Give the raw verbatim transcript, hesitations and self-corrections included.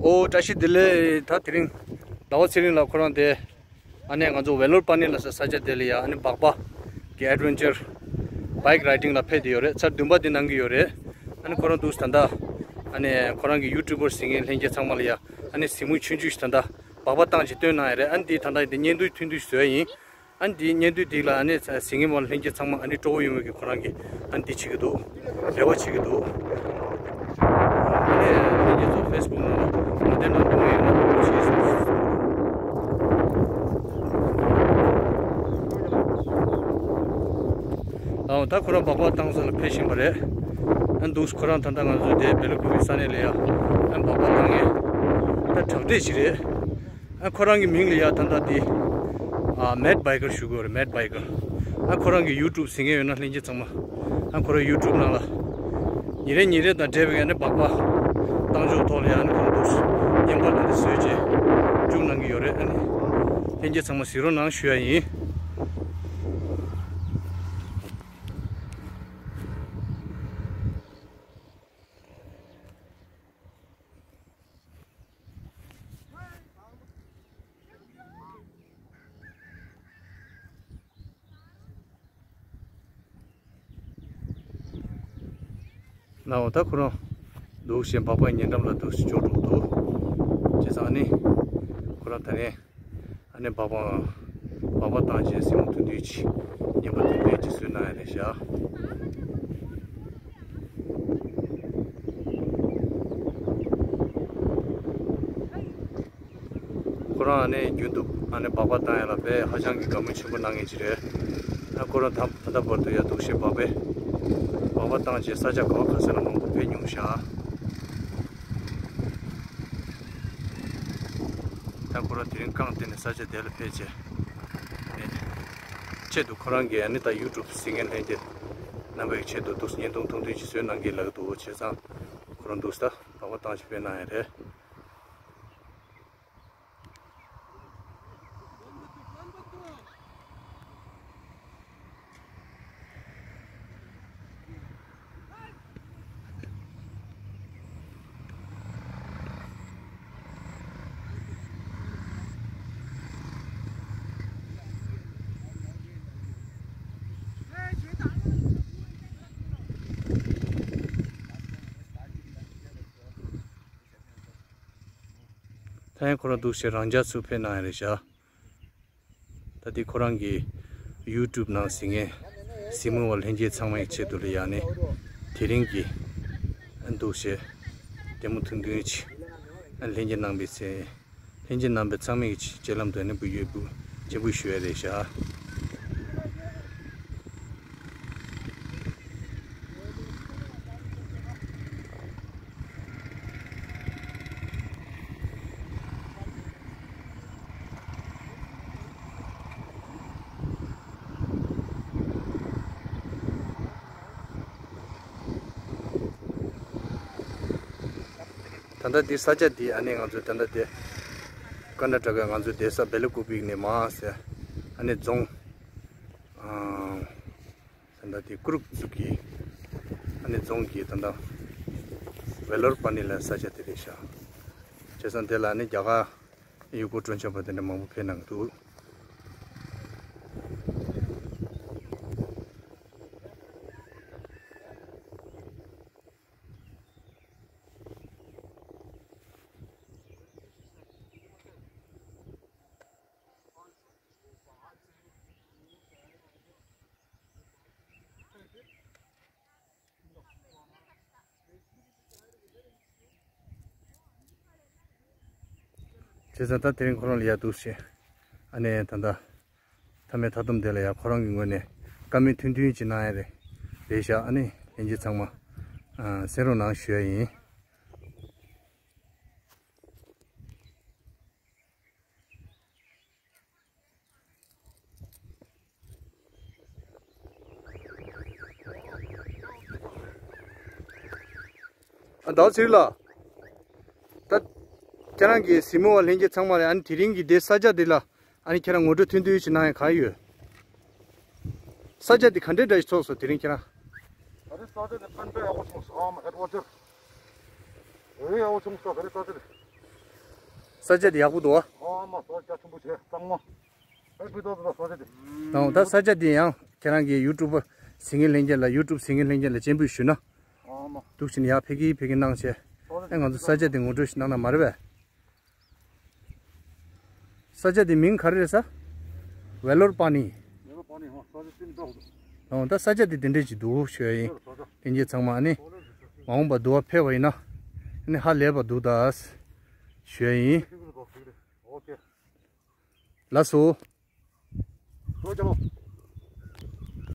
ཨོ་བཀྲ་ཤིས་བདེ་ལེགས། ད་དེ་རིང་ཟླ་བ་ཚེ་རིང་ལགས་ཁོ་རང་དེ་ཨ་ནི་ང་ཚོ་ཝེ་ལོར་པ་ནི་ལ་ས་ས་ཆ་དེ་ལ་ཡ་ཨ་ནི་སྦག་སྦག་གི་ཨེ་ཌི་ཝེན་ཅར་བྷའིཀ་རའི་ཌིང་ལ་ཕེབས་བསྡད་ཡོད་རེད། ཚར་བདུན་པ་དེ་གནང་གི་ཡོད་རེད། ཨ་ནི་ཁོ་རང་འདུག་ད་ལྟ་ཨ་ནི་ཁོ་རང་གི་ཡུ་ཊུབ་པར་ཟེར་མཁན་ལྷན་རྒྱས་ཚང་མ་ལ་ཡ་ཨ་ནི་གཟིགས་མོ་ཆུང་ཆུང་ཞིག་ད་ལྟ་སྦག་སྦག་བཏང་བྱས་སྟོན་གནང་ཡོད་རེད། ཨ་ནི་དེ་ད་ལྟ་དེ་བརྙན་ཐུང་ཐུང་ཐུང་བཟོས་ཡིན། ཨ་ནི་དེའི་བརྙན་ཐུང་དེ་ལ་ཨ་ནི་གཟིགས་མཁན་མ་ལྷན་རྒྱས་ཚང་མ་ཨ་ནི་སྤྲོ་བོ་ཡོང་བའི་གི་ཁོ་རང་གི་ཨ་ནི་དེ་བྱེད་ཀྱི་འདུག་རེ་བ་བྱེད་ཀྱི་འདུག་ཨ་ནི་ལྷན་རྒྱས་ཚོ་ཕེ་སི་བུག་ནང་ལ་ང་དེ་ནང་ལ་ཡོད་ན་ལོ་ཆེ་ཟེར། ཨ་ད་ཁོ་རང་སྦག་སྦག་བཏང་ས་ལ་ཕེབས་བཞིན་པ་རེད། ཨ་འདུག་ཁོ་རང་ད་ལྟ་ང་ཚོའི་དེ་བེ་ལ་ཀུ་པེ་ས་གནས་ལ་ཡ་ཨ་སྦག་སྦག་བཏང་མཁན་ད་དྲག་གྲས་ཤིག་རེད། ཨ་ཁོ་རང་གི་མིང་ལ་ཡ་ད་ལྟ་དེ་ཨ་མེཌ་བྷའི་ཀར་ཞུ་དགོས་རེད། མེཌ་བྷའི་ཀར། ཨ་ཁོ་རང་གི་ཡུ་ཊུབ་ཟེར་མཁན་ཡོད་ན་ལྷན་རྒྱས་ཚང་མ་ཨ་ཁོ་རང་ཡུ་ཊུབ་ནང་ལ་ཉིན་རེ་ཉིན་རེ་དང་འབྲེལ་བའི་ཨ་ནི་སྦག་སྦག་བཏང་ཕྱོགས་ཐོག་ལ་ཡ་ཨ་ནི་ཁོ་རང་འདུག་བརྙན་པར་དེ་འདྲ་བཟོས་བྱས་བཅུག་གནང་གི་ཡོད་རེད། ཨ་ནི་ལྷན་རྒྱས་ཚང་མ་གཟིགས་རོགས་གནང་ཞུ་ཡ་ཡིན། ནའོ་ད་ཁོ་རང་འདུག་བཞིན་སྦག་སྦག་ཉེ་འགྲམ་ལ་འདུག་སེ་ཕྱོགས་འགྲོ་འདུག་བྱས་ཙང་ནི་ཁོ་རང་ད་རེས་ཨ་ནི་སྦག་སྦག་སྦག་སྦག་བཏང་བྱས་གཟིགས་མོ་ཐུང་ཐུང་ཅིག་བརྙན་པར་ཐུང་ཐུང་ཅིག་བཟོས་གནང་ཡ་རེད་ཤག་ཁོ་རང་ཨ་ནི་རྒྱུན་དུ་ཨ་ནི་སྦག་སྦག་བཏང་ཡ་ལ་དཔེ་ཧ་ཅང་གི་དགའ་མོས་ཆེན་པོ་གནང་མཁན་ཅིག་རེད། ཨ་ཁོ་རང་ད་ད་ལྟ་བར་དུ་ཡ་འདུག་བཞིན་སྦག་སྦག་སྦག་སྦག་བཏང་བྱས་ས་ཆ་ག་བ་ག་ས་ལ་མང་པོ་ཕེབས་མྱོང་ཤག་ད་ཁོ་རང་དེ་རིང་རྐང་བསྟན་ནས་ས་ཆ་དེ་ལ་ཕེབས་བྱས་ནས་ཆེད་དུ་ཁོ་རང་གིས་ཨ་ནི་ད་ཡུ་ཊུབ་གཟིགས་མཁན་ལྷན་རྒྱས་རྣམ་པའི་ཆེད་དུ་འདུག་བརྙན་ཐུང་ཐུང་ཐུང་ཅིག་བཟོས་གནང་གི་ལབ་འདུག་བྱས་ཙང་ཁོ་རང་འདུག་ད་སྦག་སྦག་བཏང་བྱས་ཕེབས་གནང་ཡ་རེད། ད་ཡང་ཁོ་རང་འདུག་བྱས་རང་འཇགས་སུ་ཕེབས་གནང་ཡ་རེད་ཤག་ད་དེ་ཁོ་རང་གི་ཡུ་ཊུབ་ནང་གཟིགས་མཁན་གཟིགས་མོ་བ་ལྷན་རྒྱས་ཚང་མའི་ཆེད་དུ་ལ་ཡ་ནི་དེ་རིང་གི་འདུག་བྱས་ལྟད་མོ་ཐུང་ཐུང་ཅིག་ལྷན་རྒྱས་གནང་བའི་ཚེ། ལྷན་རྒྱས་རྣམ་པ་ཚང་མས་སྤྱན་ལམ་དུ་ནི་འབུལ་ཡོད་འབུལ་སྤྱན་འབུལ་ཞུ་ཡ་རེད་ཤག་ད་ལྟ་འདི་ས་ཆ་འདི་ཨ་ནི་ང་ཚོ་ད་ལྟ་འདི་ཀར་ན་ཊ་ཀ་ང་ཚོ་བསྡད་ས་བེ་ལ་ཀུ་པིག་ནས་མར་ཟེར་ཨ་ནི་རྫོང་ཨ་ད་ལྟ་འདི་ཀུ་རུག་ཙུག་གི་ཨ་ནི་རྫོང་གི་ད་ལྟ་ཝེ་ལོར་པ་ནི་ལ་ས་ཆ་དེ་རེད་ཤག་བྱས་ཙང་དེ་ལ་ཨ་ནི་རྒྱ་གར་ཡུལ་སྐོར་སྤྲོ་འཆམ་པ་དེ་འདྲ་མང་པོ་ཕེབས་གནང་གི་འདུག་བྱས་ཙང་ད་དེ་རིང་ཁོ་རང་ལ་ཡར་འདུག་སེ་ཨ་ནི་ད་ལྟ་མཐའ་མའི་མཐའ་སྡོམ་དེ་ལ་ཡར་ཁོ་རང་གི་ངོས་ནས་བཀའ་མོལ་ཐུང་ཐུང་ཅིག་གནང་ཡ་རེད་རེད་ཤག་ཨ་ནི་ལྷན་རྒྱས་ཚང་མ་ཨ་གསན་རོགས་གནང་ཞུ་ཡ་ཡིན། ཨ་ཟླ་བ་ཚེ་རིང་ལགས། ད་ཁྱེད་རང་གི་གཟིགས་མོ་བ་ལྷན་རྒྱས་ཚང་མ་ལ་ཨ་ནི་དེ་རིང་གི་འདི་ས་ཆ་འདི་ལ་ཨ་ནི་ཁྱེད་རང་ངོ་སྤྲོད་ཐུང་ཐུང་ཞིག་གནང་ཡ་ག་ཡོད། ས་ཆ་འདི་ག་འདྲའི་འདྲ་ཞིག་ཚོགས་སོང་དེ་རིང་ཁྱེད་རང་། ད་རེས་ས་ཆ་འདི་དཔེ་དཔེ་ཡག་པོ་བྱུང་སོང་ཨ་མ་ཧེ་ཌི་ཝ་ཊར། ཨེ་ཡག་པོ་བྱུང་སོང་ད་རེས་ས་ཆ་འདི། ས་ཆ་དེ་ཡག་པོ་འདུག་ཨ། ཨ་མ་ས་ཆ་ཆེན་པོ་བྱས་གཙང་མ། ཨེ་བི་ཏོག་ཏོག་ས་ཆ་དེ། དང་ད་ས་ཆ་དེ་ཡང་ཁྱེད་རང་གི་ཡུ་ཊུབ་པ་ཟིན་གྱི་ལྷན་རྒྱས་ལ་ཡུ་ཊུབ་ཟིན་གྱི་ལྷན་རྒྱས་ལ་སྤྱན་འབུལ་ཞུ་ན། ཨ་མ། འདུག་ཕྱིན་ཡར་ཕེབས་ཀྱི་ཕེབས་ཀྱི་གནང་བྱས། ས་ཆ་ཨེ་ང་ཚོ་ས་ཆ་དེ་ངོ་སྤྲོད་ཞིག་གནང་ན་མ་རེད་པས། ས་ཆ་དེ་མིང་ག་རེ་རེད་ས། ཝེ་ལོར་པ་ནི། ཝེ་ལོར་པ་ནི་ཧོ་ས་ཆ་ཅིག་འདུག་ཨོ་ད་ས་ཆ་དེ་དེ་འདྲས་ཅིག་འདུག་ཞུ་ཡ་ཡིན། ལྷན་རྒྱས་ཚང་མ་ཨ་ནི། མ་འོངས་པ་འདུག་པ་ཕེབས་པ་ཡིན་ན། ཨ་ནི་ཧ་ལས་པ་འདུག་ད། ཞུ་ཡ་ཡིན། ལགས་སོ།